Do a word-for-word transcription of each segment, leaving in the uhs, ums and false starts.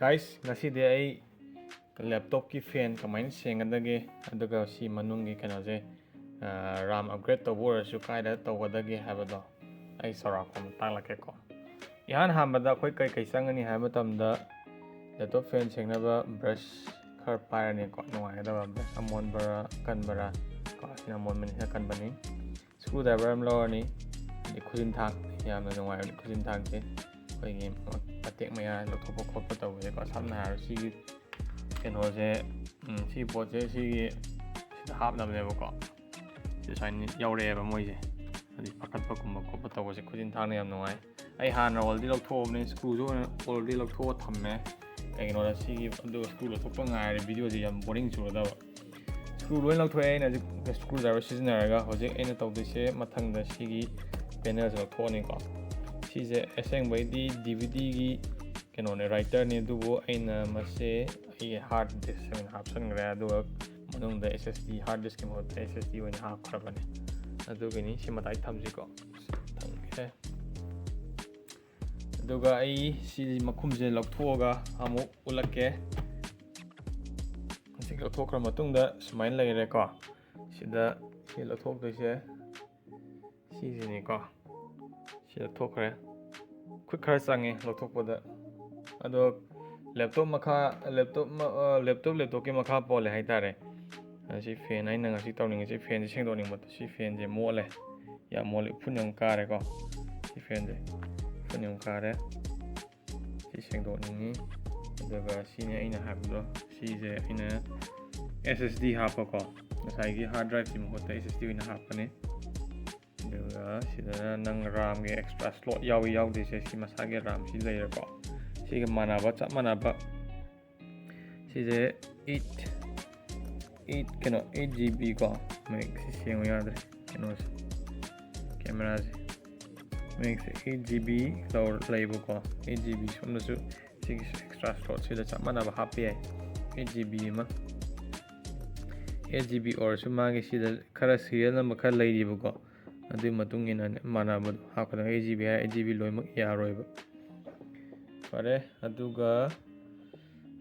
Guys, ꯉꯁꯤꯗꯤ ꯑꯩ ꯂꯦꯞꯇꯣꯞꯀꯤ ꯐꯦꯟ ꯀꯃꯥꯏꯅ ꯁꯦꯡꯒꯗꯒꯦ, ꯑꯗꯨꯒ ꯁꯤ ꯃꯅꯨꯡꯒꯤ ꯀꯩꯅꯣꯁꯦ, ꯔꯥꯝ ꯑꯞꯒ꯭ꯔꯦꯗ ꯇꯧꯕ ꯑꯣꯏꯔꯁꯨ ꯀꯥꯏꯗ ꯇꯧꯒꯗꯒꯦ ꯍꯥꯏꯕꯗꯣ ꯑꯩ ꯆꯥꯎꯔꯥꯛꯄ ꯑꯃ ꯇꯥꯛꯂꯛꯀꯦꯀꯣ꯫ ꯏꯍꯥꯟ ꯍꯥꯟꯕꯗ ꯑꯩꯈꯣꯏ ꯀꯩ ꯀꯩ ꯆꯪꯒꯅꯤ ꯍꯥꯏꯕ ꯃꯇꯝꯗ, ꯂꯦꯞꯇꯣꯞ ꯐꯦꯟ ꯁꯦꯡꯅꯕ ꯕ꯭ꯔꯁ ꯈꯔ ꯄꯥꯏꯔꯅꯤꯀꯣ, ꯅꯨꯡꯉꯥꯏꯒꯗꯕ ꯕ꯭ꯔꯁ, ꯑꯃꯣꯟꯕꯔꯥ ꯑꯀꯟꯕꯔꯥ ꯀꯣ, ꯑꯁꯤꯅ ꯑꯃꯣꯟꯕꯅꯤ, ꯁꯤꯅ ꯑꯀꯟꯕꯅꯤ꯫ ꯁ꯭ꯀ꯭ꯔꯨ ꯗ꯭ꯔꯥꯏꯚꯔ ꯑꯃ ꯂꯧꯔꯅꯤ, ꯑꯗꯩ ꯈꯨꯖꯤꯟ ꯊꯥꯡ, ꯌꯥꯝꯅ ꯅꯨꯡꯉꯥꯏꯕꯅꯤ ꯈꯨꯖꯤꯟ ꯊꯥꯡꯁꯦ, ꯑꯩꯈꯣꯏꯒꯤ ꯃꯇꯦꯛ ꯃꯌꯥ ꯂꯧꯊꯣꯛꯄ ꯈꯣꯠꯄ ꯇꯧꯕꯁꯦꯀꯣ꯫ ꯁꯝꯅ ꯍꯥꯏꯔꯕꯗ ꯁꯤꯒꯤ ꯀꯩꯅꯣꯁꯦ, ꯎꯝ, ꯁꯤꯒꯤ ꯄꯣꯠꯁꯦ ꯁꯤꯒꯤ ꯁꯤꯗ ꯍꯥꯞꯅꯕꯅꯦꯕꯀꯣ꯫ ꯁꯤ ꯁꯨꯃꯥꯏꯅ ꯌꯥꯎꯔꯛꯑꯦꯕ ꯃꯣꯏꯁꯦ, ꯍꯥꯏꯗꯤ ꯄꯥꯈꯠꯄꯒꯨꯝꯕ ꯈꯣꯠꯄ ꯇꯧꯕꯁꯦ ꯈꯨꯖꯤꯟ ꯊꯥꯡꯅ ꯌꯥꯝ ꯅꯨꯡꯉꯥꯏ꯫ ꯑꯩ ꯍꯥꯟꯅ already ꯂꯧꯊꯣꯛꯑꯕꯅꯤ, ꯁ꯭ꯀ꯭ꯔꯨꯁꯨ ꯑꯣꯏꯅ already ꯂꯧꯊꯣꯛꯑ ꯊꯝꯃꯦ꯫ ꯀꯩꯒꯤꯅꯣꯗ ꯁꯤꯒꯤ ꯑꯗꯨ ꯁ꯭ꯀ꯭ꯔꯨ ꯂꯧꯊꯣꯛꯄ ꯉꯥꯏꯔꯦ, ꯚꯤꯗꯤꯑꯣꯁꯦ ꯌꯥꯝ ꯕꯣꯔꯤꯡ ꯆꯨꯔꯗꯕ꯫ ꯁ꯭ꯀ꯭ꯔꯨ ꯂꯣꯏ ꯂꯧꯊꯣꯛꯑꯦ ꯑꯩꯅ ꯍꯧꯖꯤꯛ ꯁ꯭ꯀ꯭ꯔꯨ ꯗ꯭ꯔꯥꯏꯚꯔ ꯁꯤꯖꯤꯟꯅꯔꯒ꯫ ꯍꯧꯖꯤꯛ ꯑꯩꯅ ꯇꯧꯗꯣꯏꯁꯦ ꯃꯊꯪꯗ ꯁꯤꯒꯤ ꯄꯦꯅꯦꯜꯁꯦ ꯂꯧꯊꯣꯛꯑꯅꯤꯀꯣ꯫ ꯁꯤꯁꯦ ꯑꯁꯦꯡꯕꯩꯗꯤ ꯗꯤ ꯚꯤ ꯗꯤꯒꯤ ꯀꯩꯅꯣꯅꯦ, ꯔꯥꯏꯇꯔꯅꯦ, ꯑꯗꯨꯕꯨ ꯑꯩꯅ ꯃꯁꯦ ꯑꯩꯒꯤ ꯍꯥꯔꯠ ꯗꯤꯁ ꯑꯣꯏꯅ ꯍꯥꯞꯆꯤꯟꯈ꯭ꯔꯦ, ꯑꯗꯨꯒ ꯃꯅꯨꯡꯗ ꯑꯦꯁ ꯑꯦꯁ ꯗꯤ, ꯍꯥꯔꯠ ꯗꯤꯁꯀꯤ ꯃꯍꯨꯠꯇ ꯑꯦꯁ ꯑꯦꯁ ꯗꯤ ꯑꯣꯏꯅ ꯍꯥꯞꯈ꯭ꯔꯕꯅꯦ꯫ ꯑꯗꯨꯒꯤꯅꯤ꯫ ꯁꯤ ꯃꯇꯥꯏ ꯊꯝꯁꯤꯀꯣ꯫ ꯊꯝꯒꯦ꯫ ꯑꯗꯨꯒ ꯑꯩ ꯁꯤ ꯃꯈꯨꯝꯁꯦ ꯂꯧꯊꯣꯛꯑꯒ ꯑꯃꯨꯛ ꯎꯠꯂꯛꯀꯦ꯫ ꯍꯧꯖꯤꯛ ꯂꯧꯊꯣꯛꯈ꯭ꯔ ꯃꯇꯨꯡꯗ ꯁꯨꯃꯥꯏꯅ ꯂꯩꯔꯦꯀꯣ꯫ ꯁꯤꯗ ꯁꯤ ꯂꯧꯊꯣꯛꯇꯣꯏꯁꯦ ꯁꯤꯁꯤꯅꯤꯀꯣ꯫ ꯁꯤ ꯂꯧꯊꯣꯛꯈ꯭ꯔꯦ꯫ ꯈꯨꯠ ꯈꯔ ꯆꯪꯉꯦ ꯂꯧꯊꯣꯛꯄꯗ꯫ ꯑꯗꯣ ꯂꯦꯞꯇꯣꯞ ꯃꯈꯥ, ꯂꯦꯞꯇꯣꯞ ꯃ-, ꯑ, ꯂꯦꯞꯇꯣꯞ, ꯂꯦꯞꯇꯣꯞꯀꯤ ꯃꯈꯥ ꯄꯣꯜꯂꯦ ꯍꯥꯏꯇꯥꯔꯦ꯫ ꯑ, ꯁꯤ ꯐꯦꯟ, ꯑꯩꯅ ꯉꯁꯤ ꯇꯧꯅꯤꯡꯉꯤꯁꯦ ꯐꯦꯟꯁꯦ ꯁꯦꯡꯗꯣꯛꯅꯤꯡꯕꯗꯣ꯫ ꯁꯤ ꯐꯦꯟꯁꯦ ꯃꯣꯠꯂꯦ, ꯌꯥꯝ ꯃꯣꯠꯂꯦ, ꯎꯐꯨꯟ ꯌꯥꯝ ꯀꯥꯔꯦꯀꯣ꯫ ꯁꯤ ꯐꯦꯟꯁꯦ ꯎꯐꯨꯟ ꯌꯥꯝ ꯀꯥꯔꯦ꯫ ꯁꯤ ꯁꯦꯡꯗꯣꯛꯅꯤꯡꯉꯤ꯫ ꯑꯗꯨꯒ ꯁꯤꯅꯤ ꯑꯩꯅ ꯍꯥꯏꯕꯗꯣ, ꯁꯤꯁꯦ ꯑꯩꯅ ꯑꯦꯁ ꯑꯦꯁ ꯗꯤ ꯍꯥꯞꯄꯀꯣ, ꯉꯁꯥꯏꯒꯤ ꯍꯥꯔꯠ ꯗ꯭ꯔꯥꯏꯚꯀꯤ ꯃꯍꯨꯠꯇ ꯑꯦꯁ ꯑꯦꯁ ꯗꯤ ꯑꯣꯏꯅ ꯍꯥꯞꯄꯅꯤ꯫ ꯑꯗꯨꯒ ꯁꯤꯗꯅ ꯅꯪ ꯔꯥꯝꯒꯤ ꯑꯦꯛꯁꯇ꯭ꯔꯥ ꯁ꯭ꯂꯣꯠ ꯌꯥꯎꯏ ꯌꯥꯎꯗꯦꯁꯦ ꯁꯤ ꯃꯁꯥꯒꯤ ꯔꯥꯝ ꯁꯤ ꯂꯩꯔꯦꯀꯣ꯫ ꯁꯤꯒ ꯃꯥꯟꯅꯕ, ꯆꯞ ꯃꯥꯟꯅꯕ, ꯁꯤꯁꯦ ꯑꯩꯠ, ꯑꯩꯠ, ꯀꯩꯅꯣ, ꯑꯩꯠ ꯖꯤ ꯕꯤ ꯀꯣ꯫ ꯃꯌꯦꯛꯁꯤ ꯁꯦꯡꯉꯨ ꯌꯥꯗ꯭ꯔꯦ, ꯀꯩꯅꯣꯁꯦ, ꯀꯦꯃꯦꯔꯥꯁꯦ꯫ ꯃꯌꯦꯛꯁꯦ ꯑꯩꯠ ꯖꯤ ꯕꯤ ꯂꯩꯕꯀꯣ꯫ ꯑꯩꯠ ꯖꯤ ꯕꯤ ꯁꯣꯝꯗꯁꯨ ꯁꯤꯒꯤ ꯑꯦꯛꯁꯇ꯭ꯔꯥ ꯁ꯭ꯂꯣꯠꯁꯤꯗ ꯆꯞ ꯃꯥꯟꯅꯕ ꯍꯥꯞꯄ ꯌꯥꯏ꯫ ꯑꯩꯠ ꯖꯤ ꯕꯤ ꯑꯃ, ꯑꯩꯠ ꯖꯤ ꯕꯤ ꯑꯣꯏꯔꯁꯨ ꯃꯥꯒꯤ ꯁꯤꯗ ꯈꯔ ꯁꯤꯔꯤꯌꯦꯜ ꯅꯝꯕꯔ ꯈꯔ ꯂꯩꯔꯤꯕꯀꯣ꯫ ꯑꯗꯨꯒꯤ ꯃꯇꯨꯡ ꯏꯟꯅ ꯃꯥꯟꯅꯕꯗꯣ ꯍꯥꯞꯀꯗꯕꯅꯤ꯫ ꯑꯩꯠ ꯖꯤ ꯕꯤ ꯍꯥꯏꯔ ꯑꯩꯠ ꯖꯤ ꯕꯤ ꯂꯣꯏꯅꯃꯛ ꯌꯥꯔꯣꯏꯕ꯫ ꯐꯔꯦ, ꯑꯗꯨꯒ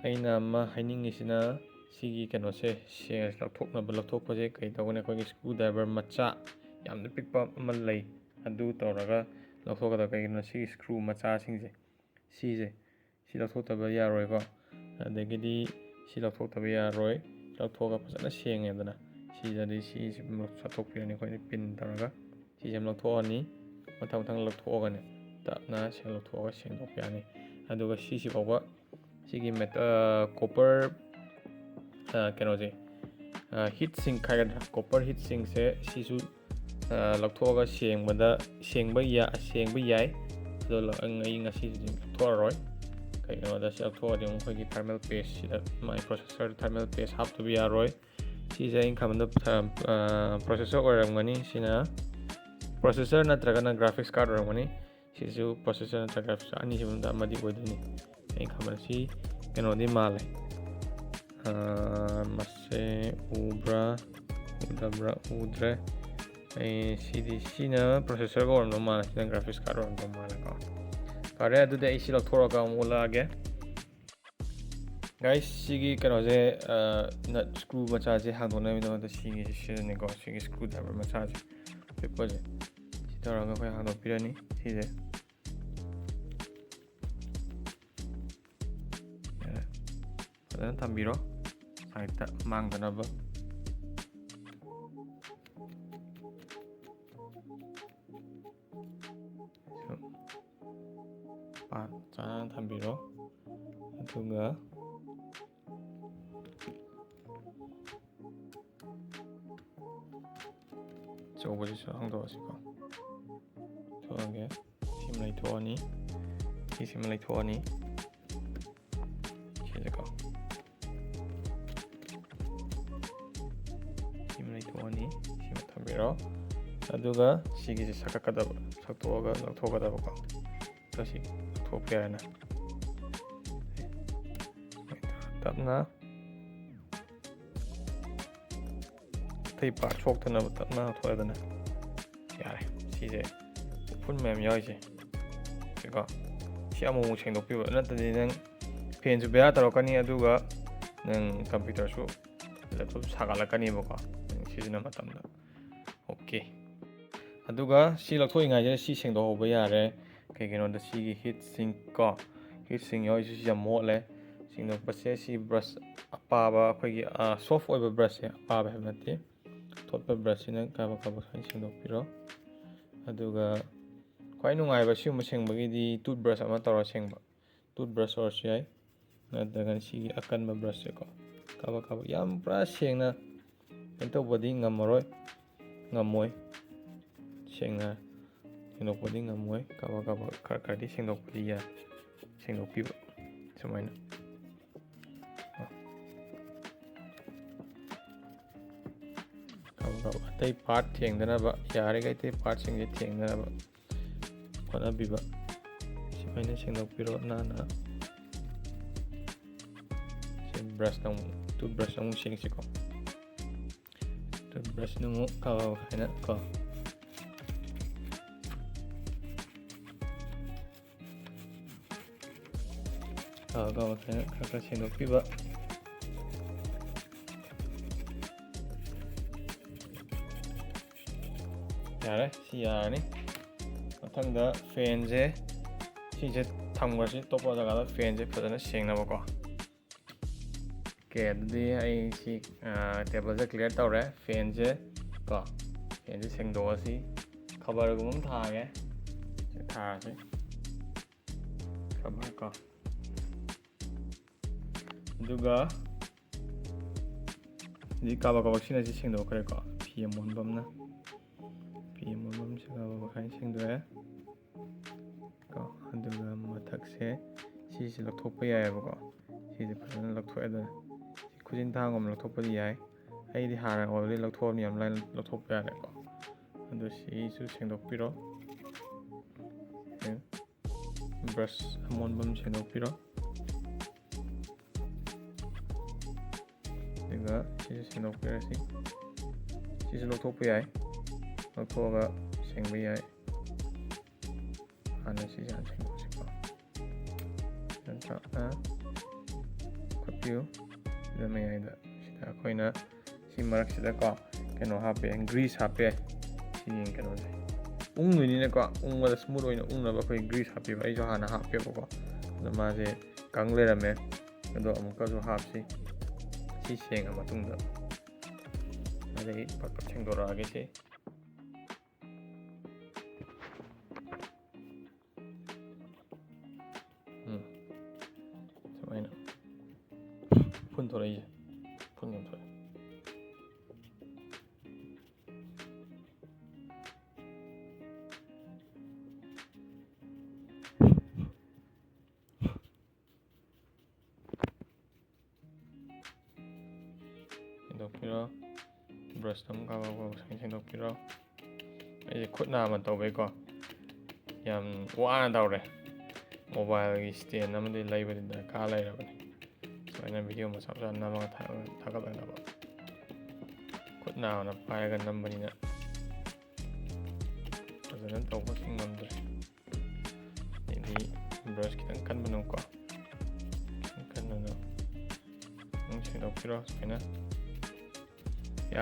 ꯑꯩꯅ ꯑꯃ ꯍꯥꯏꯅꯤꯡꯉꯤꯁꯤꯅ, ꯁꯤꯒꯤ ꯀꯩꯅꯣꯁꯦ ꯁꯦ-, ꯂꯧꯊꯣꯛꯅꯕ, ꯂꯧꯊꯣꯛꯄꯁꯦ ꯀꯩ ꯇꯧꯒꯅꯤ? ꯑꯩꯈꯣꯏꯒꯤ screwdriver ꯃꯆꯥ, ꯌꯥꯝꯅ ꯄꯤꯛꯄ ꯑꯃ ꯂꯩ, ꯑꯗꯨ ꯇꯧꯔꯒ ꯂꯧꯊꯣꯛꯀꯗꯕ꯫ ꯀꯩꯒꯤꯅꯣ? ꯁꯤꯒꯤ screw ꯃꯆꯥꯁꯤꯡꯁꯦ, ꯁꯤꯁꯦ, ꯁꯤ ꯂꯧꯊꯣꯛꯇꯕ ꯌꯥꯔꯣꯏꯀꯣ꯫ ꯑꯗꯒꯤꯗꯤ ꯁꯤ ꯂꯧꯊꯣꯛꯇꯕ ꯌꯥꯔꯣꯏ꯫ ꯂꯧꯊꯣꯛꯑꯒ ꯐꯖꯅ ꯁꯦꯡꯉꯦꯗꯅ꯫ ꯁꯤꯗꯗꯤ ꯁꯤꯁꯤ ꯑꯃꯨꯛ ꯁꯠꯇꯣꯛꯄꯤꯔꯅꯤ ꯑꯩꯈꯣꯏꯅ pin ꯇꯧꯔꯒ꯫ ꯁꯤꯁꯦ ꯑꯃ ꯂꯧꯊꯣꯛꯑꯅꯤ꯫ ꯃꯊꯪ ꯃꯊꯪ ꯂꯧꯊꯣꯛꯑꯒꯅꯦ, ꯇꯞꯅ ꯁꯦꯡ ꯂꯧꯊꯣꯛꯑꯒ ꯁꯦꯡꯗꯣꯛꯄ ꯌꯥꯅꯤ꯫ ꯑꯗꯨꯒ ꯁꯤꯁꯤ ꯐꯥꯎꯕ, ꯁꯤꯒꯤ ꯃꯦꯠ-, ꯑ, copper, ꯑ, ꯀꯩꯅꯣꯁꯦ, ꯑ, heat sink ꯍꯥꯏꯒꯗ꯭ꯔꯥ, copper heat sinkꯁꯦ, ꯁꯤꯁꯨ, ꯑ, ꯂꯧꯊꯣꯛꯑꯒ ꯁꯦꯡꯕꯗ, ꯁꯦꯡꯕ ꯌꯥ-, ꯁꯦꯡꯕ ꯌꯥꯏ꯫ ꯑꯗꯣ ꯂ-, ꯑꯩ ꯉꯁꯤꯁꯤꯗꯤ ꯂꯧꯊꯣꯛꯑꯔꯣꯏ꯫ ꯀꯩꯒꯤꯅꯣꯗ ꯁꯤ ꯂꯧꯊꯣꯛꯑꯗꯤ ꯑꯃꯨꯛ ꯑꯩꯈꯣꯏꯒꯤ thermal paste ꯁꯤꯗ, ꯃꯥꯏ processor thermal paste ꯍꯥꯞꯇꯕ ꯌꯥꯔꯣꯏ꯫ ꯁꯤꯁꯦ ꯑꯩꯅ ꯈꯟꯕꯗ, ꯑ, ꯑ, processor ꯑꯣꯏꯔꯝꯒꯅꯤ꯫ ꯁꯤꯅ processor ꯅꯠꯇ꯭ꯔꯒꯅ graphics card ꯑꯣꯏꯔꯝꯒꯅꯤ꯫ ꯁꯤꯁꯨ processor ꯅꯠꯇ꯭ꯔꯒ graphics card ꯑꯅꯤꯁꯤ ꯃꯅꯨꯡꯗ ꯑꯃꯗꯤ ꯑꯣꯏꯗꯣꯏꯅꯤ꯫ ꯑꯩꯅ ꯈꯟꯕꯗ ꯁꯤ ꯀꯩꯅꯣꯗꯤ ꯃꯥꯜꯂꯦ꯫ ꯑ, ꯃꯁꯦ ꯎꯕ꯭ꯔꯥ, ꯎꯗꯕ꯭ꯔꯥ, ꯎꯗ꯭ꯔꯦ꯫ ꯑꯩ ꯁꯤꯗꯤ, ꯁꯤꯅ processorꯒ ꯑꯣꯏꯔꯝꯗꯧ ꯃꯥꯜꯂꯦ, ꯁꯤꯅ graphics card ꯑꯣꯏꯔꯝꯗꯧ ꯃꯥꯜꯂꯦꯀꯣ꯫ ꯐꯔꯦ, ꯑꯗꯨꯗꯤ ꯑꯩ ꯁꯤ ꯂꯧꯊꯣꯛꯑꯒ ꯑꯃꯨꯛ ꯎꯠꯂꯛꯑꯒꯦ꯫ Guys, ꯁꯤꯒꯤ ꯀꯩꯅꯣꯁꯦ, ꯑ, nut screw ꯃꯆꯥꯁꯦ ꯍꯥꯡꯗꯣꯛꯅꯕꯒꯤꯗꯃꯛꯇ ꯁꯤꯒꯤꯁꯦ ꯁꯤꯖꯤꯟꯅꯩꯀꯣ, ꯁꯤꯒꯤ screwdriver ꯃꯆꯥꯁꯦ, ꯑꯄꯤꯛꯄꯁꯦ꯫ ꯁꯤ ꯇꯧꯔꯒ ꯑꯩꯈꯣꯏ ꯍꯥꯡꯗꯣꯛꯄꯤꯔꯅꯤ ꯁꯤꯁꯦ꯫ ꯌꯥꯔꯦ꯫ ꯐꯖꯅ ꯊꯝꯕꯤꯔꯣ, sideꯇ ꯃꯥꯡꯗꯅꯕ꯫ ꯄꯥꯛ ꯆꯥꯅ ꯊꯝꯕꯤꯔꯣ꯫ ꯑꯗꯨꯒ ꯑꯆꯧꯕꯁꯤꯁꯨ ꯍꯥꯡꯗꯣꯛꯑꯁꯤꯀꯣ꯫ ꯊꯣꯛꯑꯒꯦ꯫ ꯁꯤꯃ ꯂꯩꯊꯣꯛꯑꯅꯤ꯫ ꯁꯤꯁꯤꯃ ꯂꯩꯊꯣꯛꯑꯅꯤ꯫ ꯁꯤꯁꯦꯀꯣ꯫ ꯁꯤꯃ ꯂꯩꯊꯣꯛꯑꯅꯤ꯫ ꯁꯤꯃ ꯊꯝꯕꯤꯔꯣ꯫ ꯑꯗꯨꯒ ꯁꯤꯒꯤꯁꯦ ꯁꯛꯀꯠꯀꯗꯕ, ꯁꯛꯇꯣꯛꯑꯒ ꯂꯧꯊꯣꯛꯀꯗꯕꯀꯣ꯫ ꯑꯗꯣ ꯁꯤ ꯂꯧꯊꯣꯛꯄ ꯌꯥꯔꯦꯅ꯫ ꯇꯞꯅ꯫ ꯑꯇꯩ part ꯁꯣꯛꯇꯅꯕ ꯇꯞꯅ ꯂꯧꯊꯣꯛꯑꯦꯗꯅ꯫ ꯌꯥꯔꯦ꯫ ꯁꯤꯁꯦ ꯎꯐꯨꯟ ꯃꯌꯥꯝ ꯌꯥꯎꯔꯤꯁꯦ꯫ ꯁꯤꯀꯣ꯫ ꯁꯤ ꯑꯃꯨꯛ ꯑꯃꯨꯛ ꯁꯦꯡꯗꯣꯛꯄꯤꯕ꯫ ꯅꯠꯇ꯭ꯔꯗꯤ ꯅꯪ ꯐꯦꯟꯁꯨ ꯕꯦꯔꯥ ꯇꯧꯔꯛꯀꯅꯤ, ꯑꯗꯨꯒ ꯅꯪ ꯀꯝꯄ꯭ꯌꯨꯇꯔꯁꯨ, ꯂꯦꯞꯇꯣꯞ ꯁꯥꯒꯠꯂꯛꯀꯅꯦꯕꯀꯣ ꯅꯪ ꯁꯤꯖꯤꯟꯅꯕ ꯃꯇꯝꯗ꯫ ꯑꯣꯀꯦ, ꯑꯗꯨꯒ ꯁꯤ ꯂꯧꯊꯣꯛꯏꯉꯩꯁꯤꯗ ꯁꯤ ꯁꯦꯡꯗꯣꯛꯍꯧꯕ ꯌꯥꯔꯦ꯫ ꯀꯩꯒꯤꯅꯣꯗ ꯁꯤꯒꯤ ꯍꯤꯠ ꯁꯤꯡ ꯀꯣ, ꯍꯤꯠ ꯁꯤꯡ ꯌꯥꯎꯔꯤꯁꯤ ꯁꯤ ꯌꯥꯝ ꯃꯣꯠꯂꯦ꯫ ꯁꯦꯡꯗꯣꯛꯄꯁꯦ ꯁꯤ ꯕ꯭ꯔꯁ ꯑꯄꯥꯕ, ꯑꯩꯈꯣꯏꯒꯤ ꯁꯣꯐ ꯑꯣꯏꯕ ꯕ꯭ꯔꯁꯁꯦ, ꯑꯄꯥꯕ ꯍꯥꯏꯕ ꯅꯠꯇꯦ, ꯑꯊꯣꯠꯄ ꯕ꯭ꯔꯁꯁꯤꯅ ꯀꯥꯕꯛ ꯀꯥꯕꯛ ꯁꯨꯃꯥꯏꯅ ꯁꯦꯡꯗꯣꯛꯄꯤꯔꯣ꯫ ꯑꯗꯨꯒ ꯈ꯭ꯋꯥꯏ ꯅꯨꯡꯉꯥꯏꯕ ꯁꯤꯒꯨꯝꯕ ꯁꯦꯡꯕꯒꯤꯗꯤ ꯇꯨꯠ ꯕ꯭ꯔꯁ ꯑꯃ ꯇꯧꯔ ꯁꯦꯡꯕ꯫ ꯇꯨꯠ ꯕ꯭ꯔꯁ ꯑꯣꯏꯔꯁꯨ ꯌꯥꯏ, ꯅꯠꯇ꯭ꯔꯒꯅ ꯁꯤꯒꯤ ꯑꯀꯟꯕ ꯕ꯭ꯔꯁꯁꯦꯀꯣ, ꯀꯥꯕꯛ ꯀꯥꯕꯛ, ꯌꯥꯝ ꯄꯨꯔꯥ ꯁꯦꯡꯅ ꯀꯩꯅꯣ ꯇꯧꯕꯗꯤ ꯉꯝꯃꯔꯣꯏ, ꯉꯝꯃꯣꯏ꯫ ꯁꯦꯡꯅ ꯁꯦꯡꯗꯣꯛꯄꯗꯤ ꯉꯝꯃꯣꯏ, ꯀꯥꯕꯛ ꯀꯥꯕꯛ ꯈꯔ ꯈꯔꯗꯤ ꯁꯦꯡꯗꯣꯛꯄꯗꯤ ꯌꯥꯏ꯫ ꯁꯦꯡꯗꯣꯛꯄꯤꯕ ꯁꯨꯃꯥꯏꯅ꯫ ꯀꯥꯕꯛ ꯀꯥꯕꯛ ꯑꯇꯩ ꯄꯥꯔꯠ ꯊꯦꯡꯗꯅꯕ, ꯌꯥꯔꯤꯈꯩ ꯑꯇꯩ ꯄꯥꯔꯠꯁꯤꯡꯁꯦ ꯊꯦꯡꯗꯅꯕ ꯍꯣꯠꯅꯕꯤꯕ꯫ ꯁꯨꯃꯥꯏꯅ ꯁꯦꯡꯗꯣꯛꯄꯤꯔꯣ ꯅꯥꯟꯅ꯫ ꯁꯤ ꯕ꯭ꯔꯁꯅ ꯑꯃꯨꯛ, ꯇꯨꯠ ꯕ꯭ꯔꯁꯅ ꯑꯃꯨꯛ ꯁꯦꯡꯁꯤꯀꯣ꯫ ꯇꯨꯠ ꯕ꯭ꯔꯁꯅ ꯑꯃꯨꯛ ꯀꯥꯕꯛ ꯍꯥꯏꯅ ꯀꯣ, ꯀꯥꯕꯛ ꯀꯥꯕꯛ ꯍꯥꯏꯅ ꯈꯔ ꯈꯔ ꯁꯦꯡꯗꯣꯛꯄꯤꯕ꯫ ꯌꯥꯔꯦ, ꯁꯤ ꯌꯥꯔꯅꯤ꯫ ꯃꯊꯪꯗ ꯐꯦꯟꯁꯦ, ꯁꯤꯁꯦ ꯊꯝꯈ꯭ꯔꯁꯤ, ꯑꯇꯣꯞꯄ ꯖꯒꯥꯗ ꯐꯦꯟꯁꯦ ꯐꯖꯅ ꯁꯦꯡꯅꯕꯀꯣ꯫ ꯑꯣꯀꯦ, ꯑꯗꯨꯗꯤ ꯑꯩ ꯁꯤ, ꯑ, ꯇꯦꯕꯜꯁꯦ ꯀ꯭ꯂꯤꯌꯔ ꯇꯧꯔꯦ꯫ ꯐꯦꯟꯁꯦ ꯀꯣ, ꯐꯦꯟꯁꯦ ꯁꯦꯡꯗꯣꯛꯑꯁꯤ꯫ ꯈꯕꯔꯒꯨꯝꯕ ꯑꯃ ꯊꯥꯒꯦ꯫ ꯁꯤ ꯊꯥꯔꯁꯤ꯫ ꯈꯕꯔ ꯀꯣ꯫ ꯑꯗꯨꯒ ꯍꯧꯖꯤꯛ ꯀꯥꯕꯛ ꯀꯥꯕꯛ ꯁꯤꯅ ꯁꯤ ꯁꯦꯡꯗꯣꯛꯈ꯭ꯔꯦꯀꯣ꯫ ꯐꯤ ꯑꯃꯣꯟꯕ ꯑꯃꯅ, ꯐꯤ ꯑꯃꯣꯟꯕ ꯑꯃꯁꯦ ꯀꯥꯕꯛ ꯀꯥꯕꯛ ꯍꯥꯏꯅ ꯁꯦꯡꯗꯣꯛꯑꯦ ꯀꯣ꯫ ꯑꯗꯨꯒ ꯃꯊꯛꯁꯦ ꯁꯤꯁꯦ ꯂꯧꯊꯣꯛꯄ ꯌꯥꯏꯑꯕꯀꯣ꯫ ꯁꯤꯁꯦ ꯐꯖꯅ ꯂꯧꯊꯣꯛꯑꯦꯗꯅ꯫ ꯁꯤ ꯈꯨꯖꯤꯟ ꯊꯥꯡꯒꯨꯝꯕ ꯂꯧꯊꯣꯛꯄꯗꯤ ꯌꯥꯏ꯫ ꯑꯩꯗꯤ ꯍꯥꯟꯅ already ꯂꯧꯊꯣꯛꯑꯕꯅꯤ, ꯌꯥꯝ ꯂꯥꯏꯅ ꯂꯧꯊꯣꯛꯄ ꯌꯥꯔꯦꯀꯣ꯫ ꯑꯗꯨ ꯁꯤꯁꯨ ꯁꯦꯡꯗꯣꯛꯄꯤꯔꯣ꯫ ꯕ꯭ꯔꯁ ꯑꯃꯣꯟꯕ ꯑꯃ ꯁꯦꯡꯗꯣꯛꯄꯤꯔꯣ꯫ ꯑꯗꯨꯒ ꯁꯤꯁꯨ ꯁꯦꯡꯗꯣꯛꯄꯤꯔꯁꯤ꯫ ꯁꯤꯁꯨ ꯂꯧꯊꯣꯛꯄ ꯌꯥꯏ, ꯂꯧꯊꯣꯛꯑꯒ ꯁꯦꯡꯕ ꯌꯥꯏ꯫ ꯍꯥꯟꯅ ꯁꯤꯁꯦ ꯍꯥꯟꯅ ꯁꯦꯡꯗꯣꯛꯁꯤꯀꯣ꯫ ꯅꯠꯇ꯭ꯔꯒꯅ ꯇꯧꯕꯤꯌꯨ꯫ ꯁꯤꯗ ꯃꯌꯥꯏꯗ, ꯁꯤꯗ ꯑꯩꯈꯣꯏꯅ ꯁꯤ ꯃꯔꯛꯁꯤꯗꯀꯣ ꯀꯩꯅꯣ ꯍꯥꯞꯄꯦ, grease ꯍꯥꯞꯄꯦ꯫ ꯁꯤꯒꯤ ꯀꯩꯅꯣꯁꯦ ꯎꯪꯗꯣꯏꯅꯤꯅꯀꯣ, ꯎꯪꯕꯗ smooth ꯑꯣꯏꯅ ꯎꯪꯅꯕ ꯑꯩꯈꯣꯏ grease ꯍꯥꯞꯄꯤꯕ꯫ ꯑꯩꯁꯨ ꯍꯥꯟꯅ ꯍꯥꯞꯄꯦꯕꯀꯣ, ꯑꯗꯣ ꯃꯥꯁꯦ ꯀꯪ ꯂꯩꯔꯝꯃꯦ꯫ ꯑꯗꯣ ꯑꯃꯨꯛꯀꯁꯨ ꯍꯥꯞꯁꯤ꯫ ꯁꯤ ꯁꯦꯡꯉ ꯃꯇꯨꯡꯗ ꯑꯗꯩ ꯄꯠ ꯄꯠ ꯁꯦꯡꯗꯣꯔꯛꯑꯒꯦ ꯁꯤ꯫ ꯎꯝ꯫ ꯁꯨꯃꯥꯏꯅ ꯎꯐꯨꯟ ꯊꯣꯛꯂꯛꯏꯁꯦ꯫ ꯎꯐꯨꯟ ꯌꯥꯝ ꯊꯣꯛꯑꯦ꯫ ꯁꯦꯡꯗꯣꯛꯄꯤꯔꯣ꯫ Brush ꯇ ꯑꯃꯨꯛ ꯀꯥꯕꯛ ꯀꯥꯕꯛ ꯁꯨꯃꯥꯏꯅ ꯁꯦꯡꯗꯣꯛꯄꯤꯔꯣ꯫ ꯑꯩꯁꯦ ꯈꯨꯠ ꯅꯥꯝꯃ ꯇꯧꯕꯩꯀꯣ ꯌꯥꯝ ꯋꯥꯅ ꯇꯧꯔꯦ꯫ Mobile ꯒꯤ stand ꯑꯃꯗꯤ ꯂꯩꯕꯗꯤ ꯗꯔꯀꯥꯔ ꯂꯩꯔꯕꯅꯤ꯫ ꯁꯨꯃꯥꯏꯅ video ꯃꯆꯥ ꯃꯆꯥ ꯅꯝꯃꯒ ꯊꯥ-, ꯊꯥꯒꯠꯂꯛꯅꯕ꯫ ꯈꯨꯠ ꯅꯥꯝꯃꯅ ꯄꯥꯏꯔꯒ ꯅꯝꯕꯅꯤꯅ ꯐꯖꯅ ꯇꯧꯕꯁꯨ ꯉꯝꯗ꯭ꯔꯦ꯫ ꯑꯗꯩꯗꯤ brush ꯈꯤꯇꯪ ꯀꯟꯕꯅꯀꯣ, ꯈꯤꯇꯪ ꯀꯟꯕꯅ ꯑꯗꯨꯝ ꯁꯦꯡꯗꯣꯛꯄꯤꯔꯣ꯫ ꯁꯨꯃꯥꯏꯅ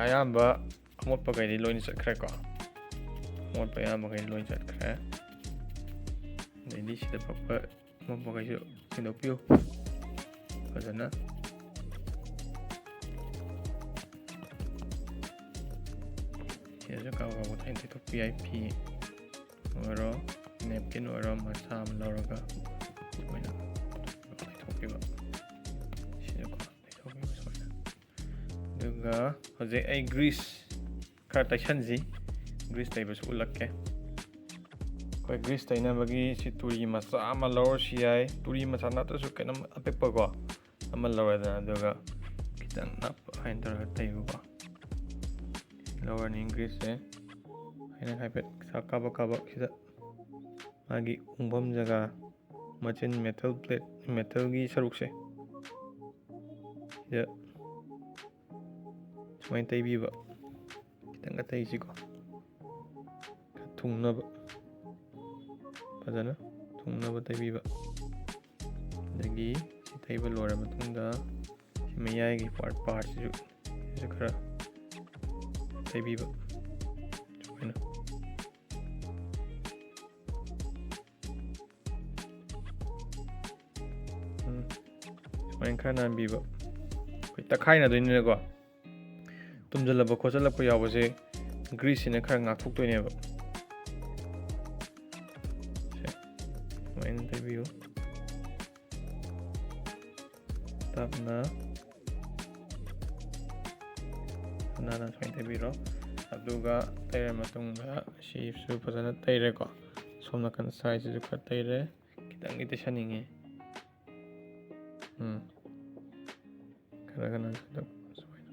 ꯑꯌꯥꯝꯕ ꯑꯃꯣꯠꯄꯈꯩꯗꯤ ꯂꯣꯏꯅ ꯆꯠꯈ꯭ꯔꯦꯀꯣ꯫ ꯑꯃꯣꯠꯄ ꯑꯌꯥꯝꯕꯈꯩꯗꯤ ꯂꯣꯏꯅ ꯆꯠꯈ꯭ꯔꯦ꯫ ꯑꯗꯩꯗꯤ ꯁꯤꯗ ꯄꯛꯄ ꯑꯃꯣꯠꯄꯈꯩꯁꯨ ꯁꯦꯡꯗꯣꯛꯄꯤꯌꯨ ꯐꯖꯅ꯫ ꯁꯤꯗꯁꯨ ꯀꯥꯕꯛ ꯀꯥꯕꯛ ꯊꯥꯏꯅ ꯇꯩꯊꯣꯛꯄ ꯌꯥꯏ꯫ ꯐꯤ ꯑꯣꯏꯔꯣ, napkin ꯑꯣꯏꯔꯣ, ꯃꯆꯥ ꯑꯃ ꯂꯧꯔꯒ ꯁꯨꯃꯥꯏꯅ ꯇꯩꯊꯣꯛꯄꯤꯕ꯫ ꯁꯤꯁꯨꯀꯣ ꯇꯩꯊꯣꯛꯄꯤꯕ ꯁꯨꯃꯥꯏꯅ꯫ ꯑꯗꯨꯒ ꯍꯧꯖꯤꯛ ꯑꯩ grease ꯈꯔ ꯇꯩꯁꯟꯁꯤ꯫ Grease ꯇꯩꯕꯁꯨ ꯎꯠꯂꯛꯀꯦ꯫ ꯑꯩꯈꯣꯏ grease ꯇꯩꯅꯕꯒꯤ ꯁꯤ ꯇꯨꯔꯤ ꯃꯆꯥ ꯑꯃ ꯂꯧꯔꯁꯨ ꯌꯥꯏ, ꯇꯨꯔꯤ ꯃꯆꯥ ꯅꯠꯇ꯭ꯔꯁꯨ ꯀꯩꯅꯣꯝ ꯑꯄꯤꯛꯄꯀꯣ ꯑꯃ ꯂꯧꯔꯦꯗꯅ, ꯑꯗꯨꯒ ꯈꯤꯇꯪ ꯅꯞꯄ ꯍꯥꯏꯅ ꯇꯧꯔꯒ ꯇꯩꯕꯀꯣ꯫ ꯂꯧꯔꯅꯤ grease ꯁꯦ꯫ ꯑꯩꯅ ꯍꯥꯏꯐꯦꯠ ꯀꯥꯕꯛ ꯀꯥꯕꯛ ꯁꯤꯗ ꯃꯥꯒꯤ ꯎꯪꯐꯝ ꯖꯒꯥ, ꯃꯆꯤꯟ, metal plate, metal ꯒꯤ ꯁꯔꯨꯛꯁꯦ ꯁꯤꯗ ꯁꯨꯃꯥꯏꯅ ꯇꯩꯕꯤꯕ, ꯈꯤꯇꯪꯒ ꯇꯩꯁꯤꯀꯣ, ꯈꯔ ꯊꯨꯡꯅꯕ, ꯐꯖꯅ ꯊꯨꯡꯅꯕ ꯇꯩꯕꯤꯕ꯫ ꯑꯗꯒꯤ ꯇꯩꯕ ꯂꯣꯏꯔ ꯃꯇꯨꯡꯗ ꯁꯤ ꯃꯌꯥꯏꯒꯤ part, partꯁꯤꯁꯨ, ꯁꯤꯁꯨ ꯈꯔ ꯇꯩꯕꯤꯕ ꯁꯨꯃꯥꯏꯅ꯫ ꯎꯝ, ꯁꯨꯃꯥꯏꯅ ꯈꯔ ꯅꯥꯟꯕꯤꯕ꯫ ꯑꯩꯈꯣꯏ ꯇꯛꯈꯥꯏꯅꯗꯣꯏꯅꯤꯅꯀꯣ, ꯇꯨꯝꯁꯤꯜꯂꯛꯄ ꯈꯣꯠꯆꯜꯂꯛꯄ ꯌꯥꯎꯕꯁꯦ greaseꯁꯤꯅ ꯈꯔ ꯉꯥꯛꯊꯣꯛꯇꯣꯏꯅꯦꯕ꯫ ꯁꯦ, ꯁꯨꯃꯥꯏꯅ ꯇꯩꯕꯤꯌꯨ꯫ ꯇꯞꯅ ꯅꯥꯟꯅ ꯁꯨꯃꯥꯏꯅ ꯇꯩꯕꯤꯔꯣ꯫ ꯑꯗꯨꯒ ꯇꯩꯔ ꯃꯇꯨꯡꯗ ꯁꯤꯁꯨ ꯐꯖꯅ ꯇꯩꯔꯦꯀꯣ꯫ ꯁꯣꯝ ꯅꯥꯀꯟ sideꯁꯤꯁꯨ ꯈꯔ ꯇꯩꯔꯦ꯫ ꯈꯤꯇꯪꯗꯤ ꯇꯩꯁꯟꯅꯤꯡꯉꯦ꯫ ꯎꯝ꯫ ꯈꯔ ꯈꯔ ꯅꯥꯟꯁꯤꯜꯂꯛ-, ꯁꯨꯃꯥꯏꯅ꯫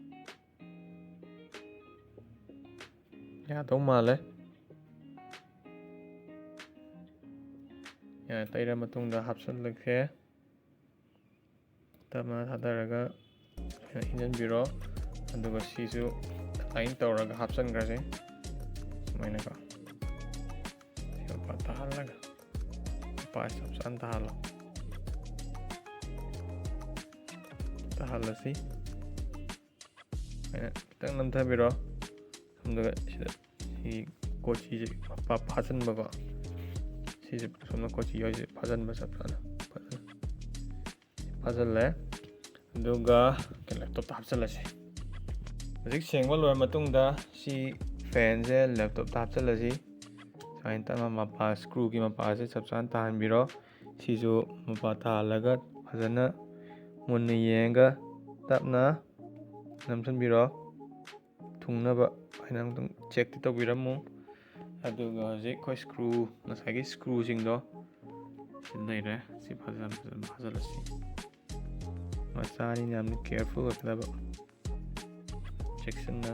ꯌꯥꯗꯧ ꯃꯥꯜꯂꯦ꯫ ꯌꯥꯔꯦ, ꯇꯩꯔ ꯃꯇꯨꯡꯗ ꯍꯥꯞꯆꯤꯜꯂꯒꯦ꯫ ꯇꯞꯅ ꯊꯥꯗꯔꯒ ꯁꯨꯃꯥꯏꯅ ꯏꯟꯖꯟꯕꯤꯔꯣ꯫ ꯑꯗꯨꯒ ꯁꯤꯁꯨ ꯑꯗꯨꯃꯥꯏꯅ ꯇꯧꯔꯒ ꯍꯥꯞꯆꯤꯟꯈ꯭ꯔꯁꯦ꯫ ꯁꯨꯃꯥꯏꯅꯀꯣ꯫ ꯁꯤ ꯃꯄꯥ ꯇꯥꯍꯜꯂꯒ꯫ ꯃꯄꯥ ꯆꯞ ꯆꯥꯅ ꯇꯥꯍꯜꯂꯣ꯫ ꯇꯥꯍꯜꯂꯁꯤ꯫ ꯁꯨꯃꯥꯏꯅ ꯈꯤꯇꯪ ꯅꯝꯊꯕꯤꯔꯣ꯫ ꯑꯗꯨꯒ ꯁꯤꯗ ꯁꯤ ꯀꯣꯆꯤꯁꯦ ꯐꯥ-, ꯐꯥꯖꯤꯟꯕꯀꯣ꯫ ꯁꯤꯁꯦ ꯁꯣꯝꯗ ꯀꯣꯆꯤ ꯌꯥꯎꯔꯤꯁꯦ ꯐꯥꯖꯤꯟꯕ ꯆꯞ ꯆꯥꯅ ꯐꯖꯅ ꯐꯥꯖꯤꯜꯂꯦ꯫ ꯑꯗꯨꯒ laptopꯇ ꯍꯥꯞꯆꯤꯜꯂꯁꯤ꯫ ꯍꯧꯖꯤꯛ ꯁꯦꯡꯕ ꯂꯣꯏꯔ ꯃꯇꯨꯡꯗ ꯁꯤ fanꯁꯦ laptopꯇ ꯍꯥꯞꯆꯤꯜꯂꯁꯤ꯫ ꯁꯨꯃꯥꯏꯅ ꯇꯞꯅ ꯃꯄꯥ, screwꯒꯤ ꯃꯄꯥꯁꯦ ꯆꯞ ꯆꯥꯅ ꯇꯥꯍꯟꯕꯤꯔꯣ꯫ ꯁꯤꯁꯨ ꯃꯄꯥ ꯇꯥꯍꯜꯂꯒ ꯐꯖꯅ ꯃꯨꯟꯅ ꯌꯦꯡꯉꯒ ꯇꯞꯅ ꯅꯝꯁꯤꯟꯕꯤꯔꯣ꯫ ꯊꯨꯡꯅꯕ ꯍꯥꯏꯅ ꯑꯃꯨꯛꯇꯪ checkꯇꯤ ꯇꯧꯕꯤꯔꯝꯃꯨ꯫ ꯑꯗꯨꯒ ꯍꯧꯖꯤꯛ ꯑꯩꯈꯣꯏ screw, ꯉꯁꯥꯏꯒꯤ screwꯁꯤꯡꯗꯣ ꯁꯤ ꯂꯩꯔꯦ꯫ ꯁꯤ ꯐꯖꯅ, ꯐꯖꯅ ꯐꯥꯖꯤꯜꯂꯁꯤ꯫ ꯃꯆꯥꯅꯤꯅ ꯌꯥꯝꯅ careful ꯑꯣꯏꯒꯗꯕ꯫ ꯆꯦꯛꯁꯤꯟꯅ꯫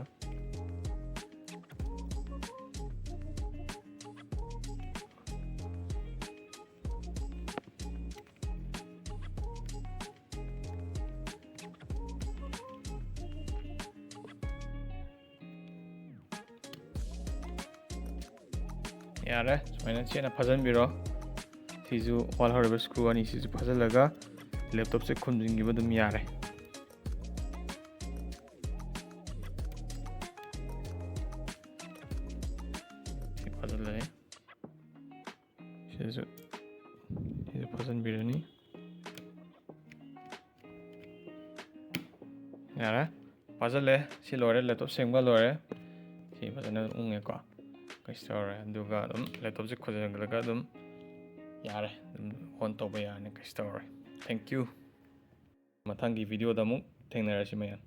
ꯌꯥꯔꯦ, ꯁꯨꯃꯥꯏꯅ ꯆꯦꯠꯅ ꯐꯥꯖꯤꯟꯕꯤꯔꯣ꯫ ꯁꯤꯁꯨ ꯋꯥꯠꯍꯧꯔꯤꯕ screw ꯑꯅꯤꯁꯤꯁꯨ ꯐꯥꯖꯤꯜꯂꯒ ꯂꯦꯞꯇꯣꯞꯁꯦ ꯈꯨꯝꯖꯤꯟꯈꯤꯕ ꯑꯗꯨꯝ ꯌꯥꯔꯦ꯫ ꯁꯤ ꯐꯖꯅ ꯂꯩ꯫ ꯁꯤꯁꯨ ꯁꯤꯁꯨ ꯐꯥꯖꯤꯟꯕꯤꯔꯅꯤ꯫ ꯌꯥꯔꯦ, ꯐꯥꯖꯤꯜꯂꯦ꯫ ꯁꯤ ꯂꯣꯏꯔꯦ, ꯂꯦꯞꯇꯣꯞ ꯁꯦꯝꯕ ꯂꯣꯏꯔꯦ꯫ ꯁꯤ ꯐꯖꯅ ꯎꯪꯉꯦꯀꯣ, ꯀꯩꯁꯨ ꯇꯧꯔꯦ꯫ ꯑꯗꯨꯒ ꯑꯗꯨꯝ ꯂꯦꯞꯇꯣꯞꯁꯦ ꯈꯨꯖꯤꯟꯈ꯭ꯔꯒ ꯑꯗꯨꯝ ꯌꯥꯔꯦ, ꯑꯗꯨꯝ ꯑꯣꯟ ꯇꯧꯕ ꯌꯥꯔꯅꯤ, ꯀꯩꯁꯨ ꯇꯧꯔꯦ꯫ Thank you꯫ ꯃꯊꯪꯒꯤ ꯚꯤꯗꯤꯑꯣꯗ ꯑꯃꯨꯛ ꯊꯦꯡꯅꯔꯁꯤ ꯃꯌꯥꯝ꯫